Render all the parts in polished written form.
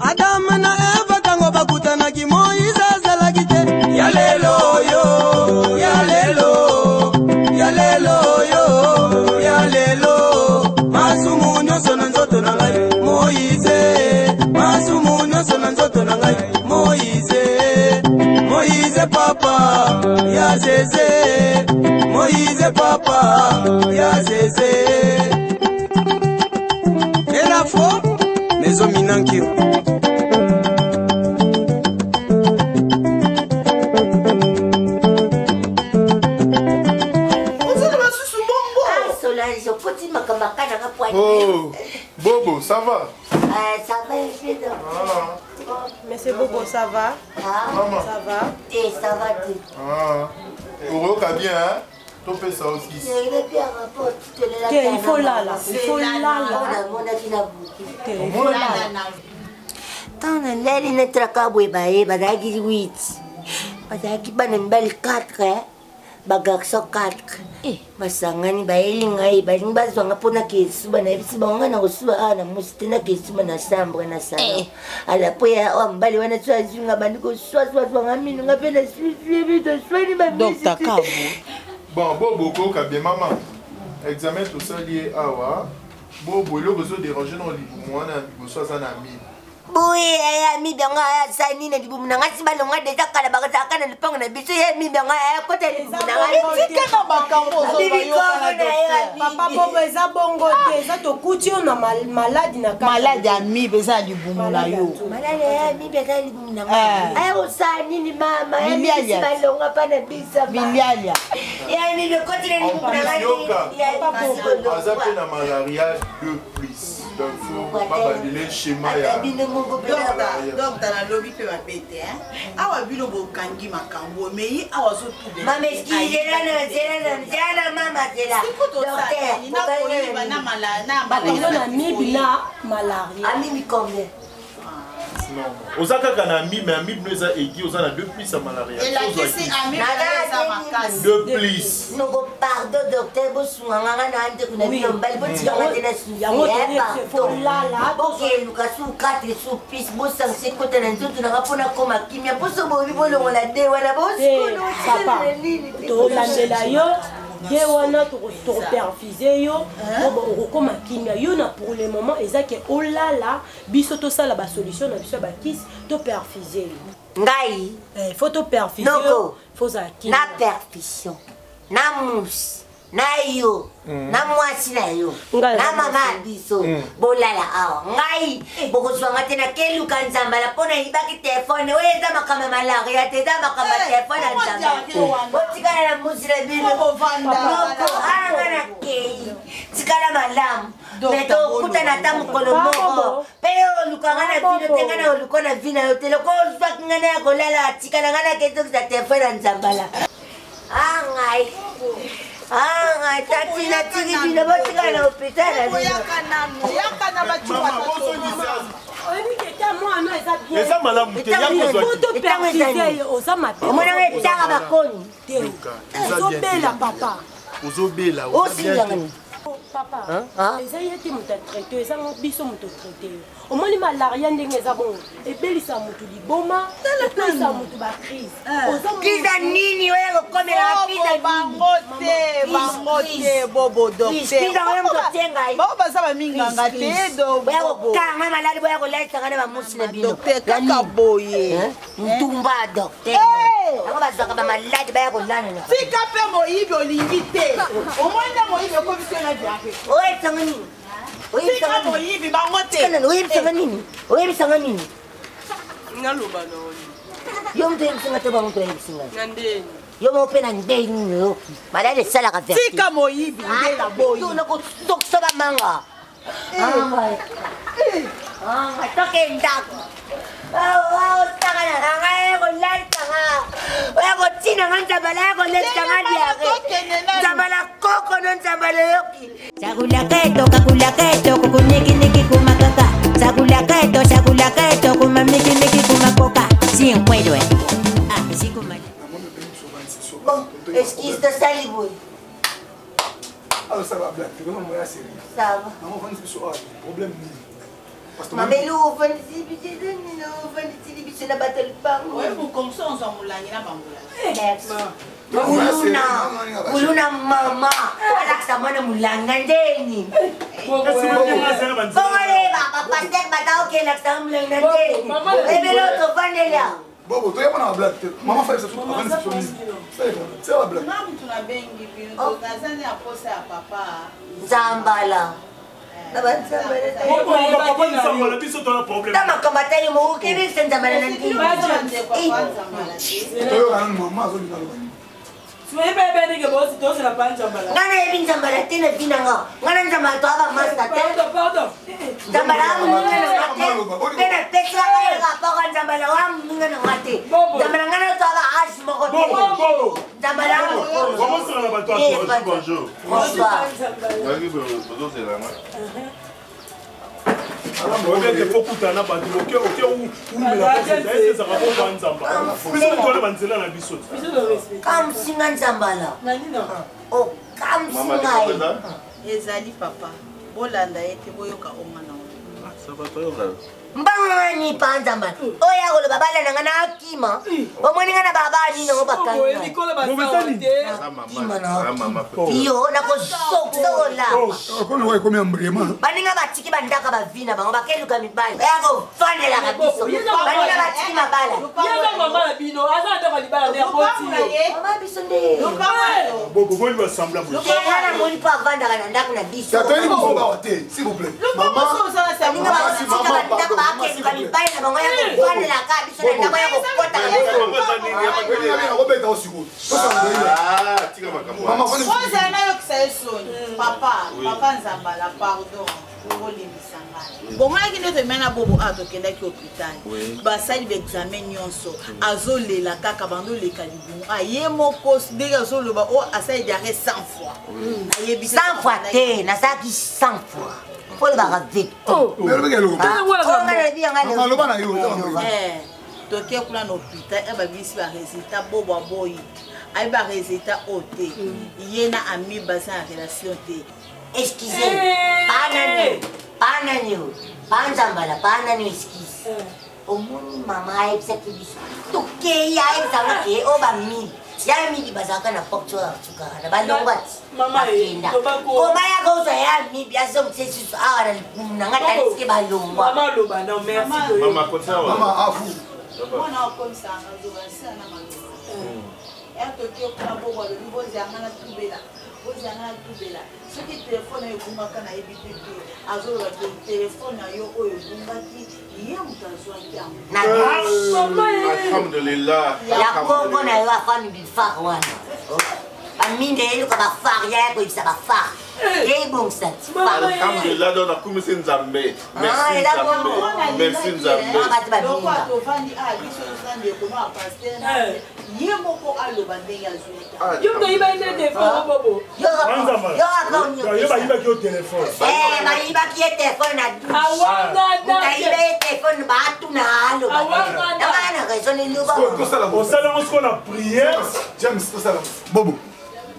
Adama na Eva ntango bakutanaki Moize azalaki te. Ya lelo yo, ya lelo, ya lelo yo, ya lelo. Masumu nyonso na nzoto na ngai Moize, masumu nyonso na nzoto na ngai Moize, Moize papa ya Zeze, Moize papa ya Zeze. Elafo, Maison Minankio. Ozali basusu bongo. Ah, Solange, okoti makambo akanaka po Oh, Bobo, ça va? Ah, ça va, je Ah, Monsieur Bobo, ça va? Ah, maman. Ça va? te, ça va te. Ah, okoyoka bien, hein? Topesa yo kisi. Te, il faut lala. Il faut lala. Namonaki na butu. Te, il faut lala. Ntango nalali natalaka boye baye bazalaki 8, bazalaki bana mibali 4, bagarçon 4, basangani bayeli ngai, balingi bazwanga mpo nakesuba. Nayebisi bango ngai nakosuba awa na mosi te, nakesuba na chambre na salon. Ala po ya oyo mobali wana so azwi nga, bandi koswaswaswanga mino nga mpe naswiswi toswani. Dr. Kabu. Bon, Bobo, okoyoka bien, mama. Examen tosali ye awa. Bobo, eloko ezoderange na libumu wana ya liboso aza na amibe. Boye aya mibi yango aya asali nini na libumu na ngai? Si balonga deja kala, bakazalaka na lupango na biso. Ye mibi yango aya kota libumu na ngai. Tika na makambo Bibi ozobayoka na kongo na ye. docteur. Papa Bobo, eza bongo te, eza tokuti yo na maladi na kati. Maladi ya amibe eza ya libumu na yo. Malala ya mibi aza libumu na ngai, aya kosala nini mama? Ya mibi si Bilialia. balonga mpa na biso. Bilialia. Ya mibi ekoti na libumu na ngai. Yoka. Ya mibi. Aza mpe na malaria 2 plus. Donc, faut babandele schéma ya bino moko mpe. Docteur, nalobi mpe mabe te, hein? Awa bino bokangi makambo, me ye awa azotubela. Mama, excuse, zela na zela na zela na mama, zela. Docteur, nakoyiba na Bato na mibi na malaria. Amimi combien? Non, oza kaka na amibe, mais amibe no eza aigu, oza na 2 plus ya malaria. Elakisi amibe eza makasi. 2 plus. Noko, pardon docteur, bosunga nga na ndeko na bino mobali, botikanga te na Yango toyebi, faut lala. Bokeluka su 4 su pis, bosangisa ekota na nzoto nanga mpona koma kimia. Mposo boyebi bolongola de wana. Te, papa, tolandela yo de wana, tokoperfuse yo po okokoma kimia. Yo na pour le moment eza ke olala, biso tosala basolution na biso ya bakisi, toperfuse yo. Ngai Eh, faut toperfuse yo. Noko. Faut ozala kimia. Na perfusion na musi na yo na mwasi na yo Ngai na naza mama ya biso, bolala awa. Ngai bokozwanga te, nakeluka nzambala mpo nayibaki telefone. Oyo eza makambo ya malaria te, eza makambo ya telefone ya nzambala. Botikala na musi na bino. Noko, anga nakei, tikala malamu. Me tokutana ata mokolo moko mpe yo olukanga na vino te, ngai na oluka na vi na yo te. Loko ozwaki ngai na ya kolala, atikala ngai nakezokisa telefone ya nzambala. Angai angai tati, natiki bino, botikala na hôpital na bino. Yaka nanu, yaka na Mama, bacupa. bozongisa. Oyebi ke ta mwana eza bien. Eza malamu te, ya kozwa Po toperfuse yo, oza mabe. Omonanga etanga bakoni. Te. Yoka, eza bien te. Ozobela papa. Ozobela, oza bien Osilanga te. nini? Papa, Hein? eza ye te moto atraite yo, eza ngo biso moto traite yo. Omoni malaria ndenge eza bongo, ebelisa motu liboma, epesa motu bacrise. Oza Kiza nini oya kokomela? Kiza nini? Bango te, bango te, Bobo. Kiza oyo moto tie ngai. Docteur, baza baminganga te. Boya kokanga maladi, boya kolalisanga na bamusi na bino. Docteur, kaka boye. Ntumba docteur, yango bazwaka bamaladi, baya kolala na Tika mpe moyibi, olingi te, omoni nde moyibi okomi te na diare. Oyebisanga nini? Tika moyibi, bango te. Oyebisanga nini? Oyebisanga nini? Naloba na oni. Yo moto oyebisinga te, bango moto oyebisinga. Na ndeni. Yo moko mpe na ndei nini oyoki? Maladi esalaka. Tika moyibi nde na boyi. Nakosokisa bamanga. Toke ndako, osaka na ngai, kolalisanga, oya kotinanga nzambala, ya kolekisanga diare, nzambala koko no nzambala oyoki. Sakulaketo kakulaketo kukunikiniki kumakaka sakulaketo sakulaketo kumamikiniki kumakoka sinkwedwe ah sikuma. Bon, excuse, tosali boye. Azosala bablague te, vraiment moya sérieux. Ça va. Mama ofandisi biso awa, problème nini? Parce que Mamelo ofandisi biso nini, ofandisili biso na bato ya lupango. Oye bokomso ozwa molangi na bamolangi. Merci. Kuluna, kuluna mama alakisa mwana mulanga ndeni. Bongo yeba bapaster bata okelakisa mulanga ndeni. Ebele otovanela. Bobo, toyeba na bablague te. Mama fayebisa biso ofandisi biso nini? Sala bablague. Nga mutu nabengi bino, naza nde na posa ya papa. Nzambala. Na banzambala. Papa Nzambala, biso toza problème. Ta makambo atali mokokebisa nzambala na ndini. Toyoka nanu mama azolinga aloba nini. Nga nayebi nzambala te na vi na nga. Nga na nzambala toa bamasta te. Nzambala wa moninga na nga te. Mpe napesaka ye rapport ya nzambala wa moninga na nga te. Nzambala nga na toa ba age moko te. Nzambala wa mokolo. Bonsoir na bato ya Bonjour. Bonsoir. Obeke fo kutana na bato oke oke umela ezaka po nzamba biso towana banzela na biso. Kamsinga nzambala. Okamsinga ye. Ezali papa, bolanda ye te, boyoka onga na oyo. Mbangani pa nzambala oyo akoloba balanda nga na akima omoni nga na baba nini yango bakangi yo nakosokola. Okoloka ekomi ambrema. Baninga batiki bandaka bavi na bango bakeluka mibali oya kofandelaka biso. Baninga batiki mabala. Mama biso nde. Boboli basambla. Nga namoni mpo avandaka na ndako na biso. Toyebi kozobawa te, s'il vous plaît. Baninga batika bandako bakeluka mibali na bango ya kofandelaka biso na ndako ya kokotaka. Nakobeta osikoyo. Ozala nayokisa ye soni. Papa, papa Nzambala, pardon, bolimbisa ngai. Bomonaki nde tomema na Bobo awa, tokendaki hôpital, basali baexamen nyonso, azolela kaka bandoleka libumu. Aye moko ndenge azoloba o asali diarrhée 100 fois. Nayebi 100 fois te, nasalaki 100 fois mpo olobaka vérité. Aloba na yo. Toke kuna na hôpital e babisi barésultat. Bobo aboyi, ayebi barésultat oyo te. Ye na ami baza na relation te. Excuse, panani panani oyo panzambala panani, excuse. Omoni mama ayebisaki biso tokei, ayebisanga ke oyo bamili ya mili bazalaka na porte oyo asukaka na balongwa ti bakenda. Koma ya kozwa ya mibi azongisa lisusu awa na libumu na nga, talisike balongwa. Mama afu. Mwana akomisanga zoba nsila na maloba ya toke kuna. Bobo alobi bozanga na tubela, bozanga na tubela. Soki telefone oyo ebungaka, nayebi te te. Azoloba te telefone na yo oyo ebungaki, ye moto azwaki yango. Alhamdulillah. Ya koko na yo afami bifare wana baminda eluka bafare ya koyebisa bafare ebongisa ti. Alhamdulillah, donc nakumisi Nzambe. Merci Nzambe, merci Nzambe. Lokwa tovandi a biso toza ndeko no ya paster, ye moko aloba ndenge azwaki. Yo toyibaki nde telefone, Bobo. Yo Yo bayibaki yo telefone. Bayibaki ye telefone na douche, ayiba ye telefone, baatuna aloba nanga na raison eloba. Osala yango sikoyo na prière. James, tosala Bobo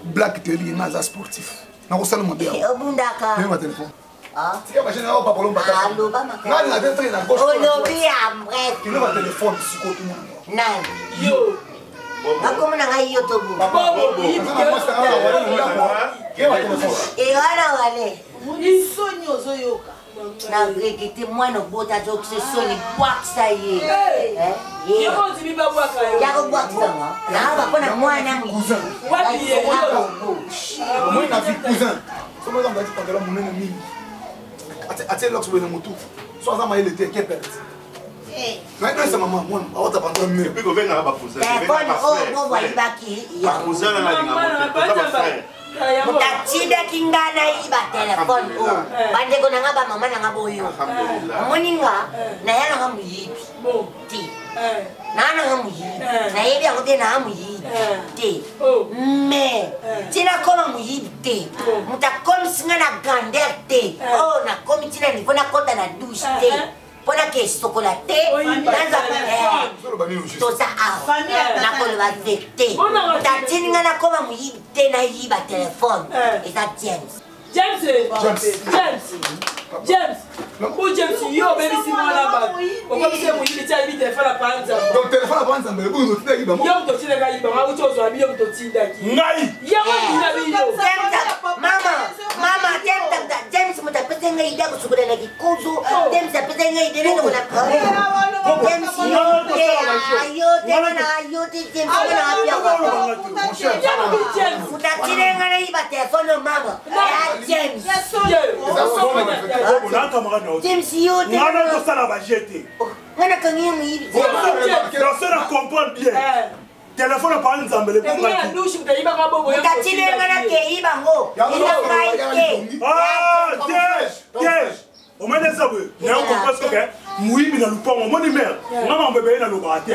black te, elingi nga aza sportif, nakosala mabe. Obundaka. Awa telefone, tika bachene awa, papolo. Aloba. Ngani na te na gauche. Olobi ya bref. Kilo ba telefone sikoyo tumona. Nani yo nakomi na ngai yo tobo ewana wale. Soni ozoyoka. Na regete mwana obota azokisa soni, bwakisa ye. Ya kobwakisanga naaba mpona mwana. Omoni na vie, cousin, soki oza molati pantalon monene mingi, atie lox boye na motu, so aza mayele te, ke perte nayedoyesa mama mwana awata pantalon minene. Epuis kobengaka bacousin. Telefone oyo Bobo ayibaki yango, moto atindaki nga nayiba telefone oyo. Bandeko na nga, bamama na nga, boyo omoni nga naya nanga moyibi te, naa nanga moyibi, nayebi yango te, naa moyibi te. Mais ntina koma moyibi te, moto akomisi nga na grandeur te oyo nakomi ntina niveau nakɔta na douche te. mpona ke sokola te naza toza awa nakoloba vérité tatini nga nakoma moyibi te nayiba telefone eza James. James, James, James, o James yo obebisi mwana bato, okomisi ye moyibi ti ayibi telefone apanza. Donc telefone apanza mbele boyo totindaki bango. Yo moto otindaki ayiba, ngai uti ozwa biyo moto otindaki. Ngai. Yango ndina biyo. Mama, mama, James, James moto apesi ngai ide kosukola na kikuzu, James apesi ngai ide nalokola. James yo te, yo te, na yo te, James nga na James. Moto atindi ngai nayiba telefone mama. Ya James. James yo te. Nga nazosala baje te. Nga nakangi yo moyibi. Naso na comprendre bien. Telefone apa nzambe lebongaki. Moto atindi ngai nakei bango. Eza ngai te. Te te. Omoni eza boye nayo comprendre soki moyibi na lupango omoni mare nga mambo ebele nalobaka te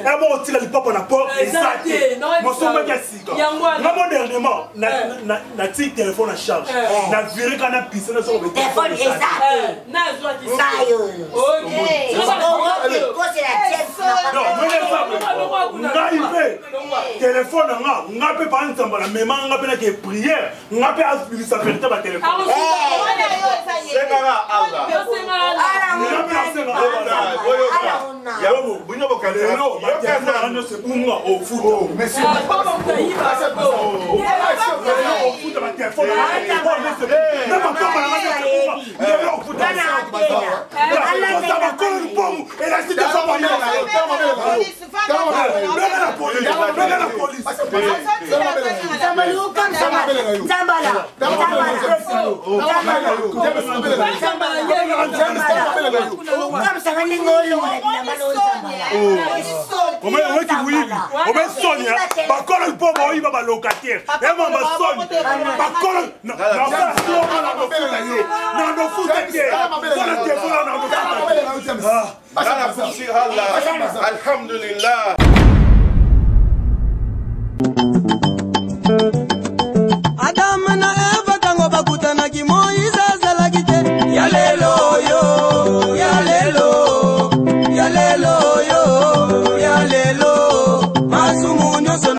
ebo otika lipapa na port eza te mosombaki ya sika nga mo dernièrement natiki telefone na charge na vireka na pise nazoloba telefone eza te. Ngai mpe telefone na nga nga mpe pa nzamba na mema nga mpe nake priere nga mpe abimisa verité batelefone. Sengaka Allah. Bino lelo batelefone nyonso ebunga ofuta ofuta batelefone na makamba na nga nyonso ebunga lelo ofuta oza bakolo lupongu elasi te fa benga na polise, benga na polise. Nzambala, okamisanga ndenge olongola bilamba nozambala. Omeki moyibi, ome soni bakolo mpo baoyiba balocataire ema basoni bakolo nasalonga na nofuta ye na nofuta te mpona telefone na nofuta. Alhamdulillah.